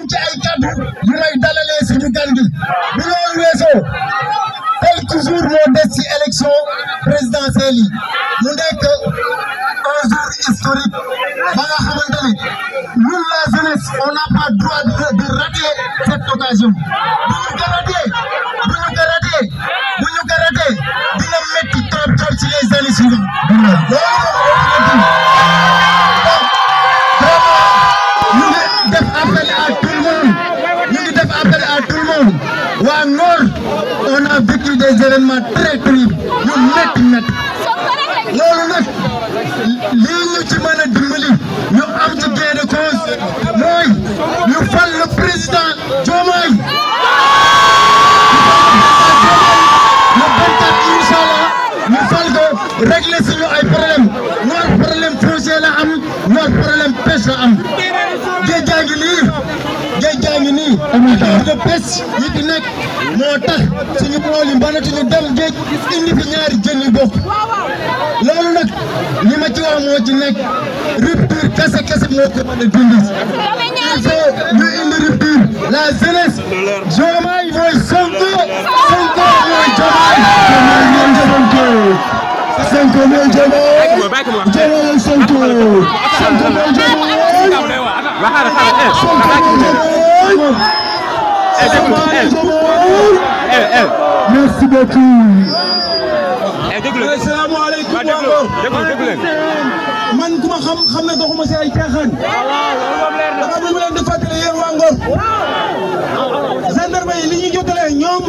ci ay kaddu yu lay dalalee suñu gan gi bu loolu weesoo quelques jours moo des ci élection présidentielle yi mu nekk un jour historique ba nga xamante ne ñun la jeunesse on n'a pas droit de rater cette occasion bu ñu ko rater dina métti trop ci les années suivantes waa Ngor on a vécu des événements très terribles yu métti loolu nag lii ñu ci mën a dimbali ñu am ci gain de cause mooy ñu fal le président Diomaye le 24 inchallah ñu fal ko régler suñu ay problème Ngor problème foncier la am Ngor problème pêche la am géej jaa ngi nii de pêche yi fi nekk moo tax suñu bool yi mënatuñu dem géej indi fi ñaari jën yu bokk loolu nag li ma ci wax moo ci nekk rupture kese moo ko mën a dindi il faut ñu indi rupture la jeunesse Diomaye mooy Sonko mooy Diomaye Sonko mooy Diomaye Sonko mooy merci beaucoup. asalaamaaleykum man ku ma xam ne doxuma si ay caaxaan. dafa am lu leen di fàttali yéen waa Ngor. gendarme yi li ñu jotalee ñoom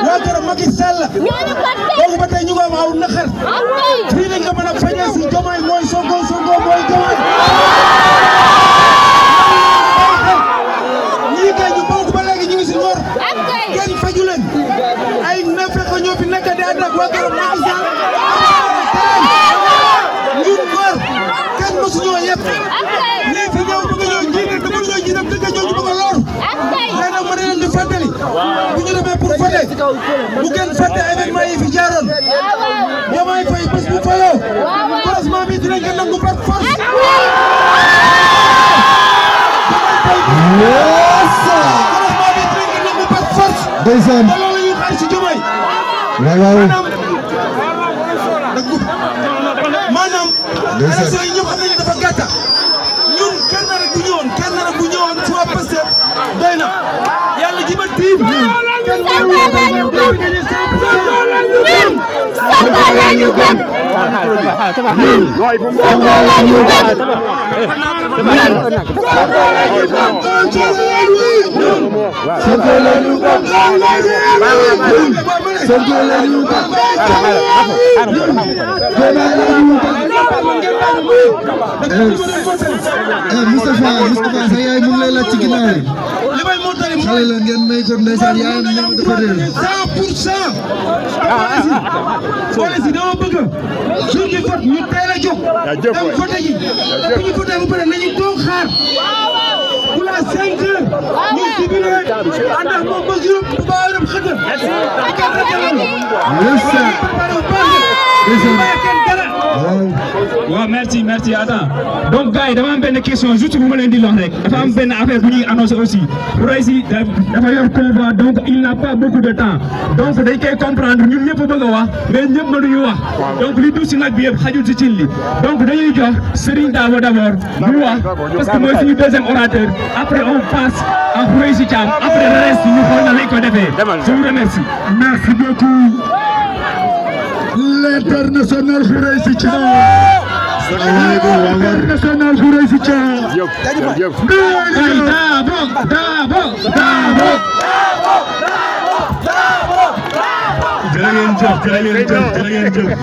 waa kër Macky Sall. boobu ba tey ñu ngi am aw naqar. fii lañ ko mën a fañee si Diomaye mooy Sonko mooy Diomaye. kenn faju leen ay nafeq ñoo fi nekk di ànd ak waa kër Macky Sall ñun Ngor kenn mosuñoo yëpp lii fi ñëw bëgg ñoo jiite te bëgg ñoo jiite dëgg ñoo ñu bëgg a lor léegi nag ma ne leen di fàttali bu ñu demee pour voter bu kenn fàtte événement yi fi jaaroon Diomaye Faye bés bu faloo croisement bi dinañ ko nangu par force deuxième loolu ñu xaar ci Diomaye maanaam élection yi ñëpp xam nañu dafa gàtta ñun kenn rek bu ñëwoon ci waa Pastef doy na yàlla ji ma tiim kenn Moustapha sa yaay mu ngi lay laaj ci ginnaaw li may mottali xale la ngeen may ko ndeysaan yaayam ñoom dafa réer 100% police dama bëgg jour bi vote ñu teel a jóg dem vote ji bu ñu voté ba pare nañu toog xaar bu la 5 heures ñu sibile ànd ak moom ba juróom bu baax dem xëdd waaw merci attends donc gars yi dama am benn question juste bu ma leen di wax rek dafa am benn affaire bu ñuy annoncé aussi Khoureychi dafa yor convoi donc il n'a pas beaucoup de temps donc dañ koy comprendre ñun ñëpp bëgg a wax mais ñëpp mënuñu wax donc li du si nag bi yëpp xajul ci cin li donc dañuy jox Serigne Dabo d'abord mu wax parce que mooy suñu deuxième orateur après on passe à Khoureychi Thiam après le reste ñu xool na lañ ko defee je vous remercie. Merci beaucoup. L'international Khoureychi Thiam. L'international Khoureychi Thiam. Dabo. jërë ngeen jëf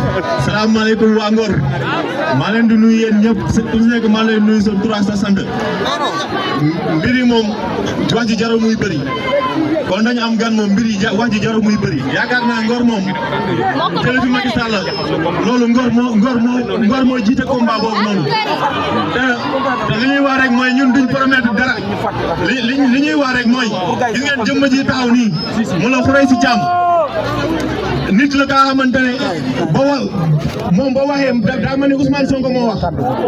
salaamaaleykum waa Ngor maa leen di nuyu yéen ñëpp ku nekk maa leen nuyu sa tur ak sa sant mbir yi moom wax ji jarul muy bëri kon dañu am gan moom mbir yi wax ji jarul muy bëri yaakaar naa Ngor moom jële fi Macky Sall loolu Ngor moo jiite combat boobu noonu te li ñuy wax rek mooy ñun duñ promettre dara li ñuy wax rek mooy gis ngeen jëmm ji taxaw nii mu la Khoureychi Thiam nit la kaa xamante ne moom boo waxee daa mel ni Ousmane Sonko moo wax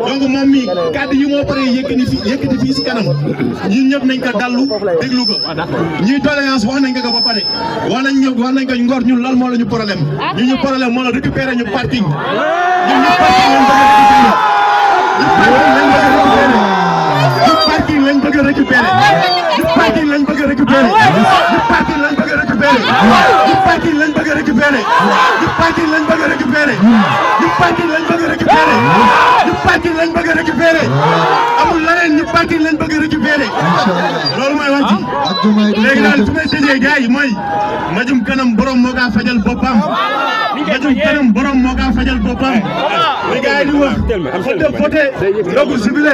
donc moom mi kàddu yi moo pare yëkkati fii si kanam ñun ñëpp nañ ko dallu déglu ko ñuy doléance wax nañ ko ba pare wax nañ ko Ngor ñun lan moo la ñu problème ñu problème moo la récupérer ñu parking ñun ñu parking lañ bëgg a récupérer ñu parking lañ bëgg a récupérer ñu parking lañ bëgg a récupérer ñu parking lañ bëgg a récupérer ñu parking lañ bëgg a récupérer ñu parking lañ bëgg a récupérer ñu parking lañ bëgg a récupérer amul leneen ñu parking lañ bëgg a récupérer loolu mooy wax ci léegi daal su may tëjee gars yi mooy majum kanam borom moo kaa fajal boppam majum kanam borom moo kaa fajal boppam li gars yi di wax voté ndogu sibile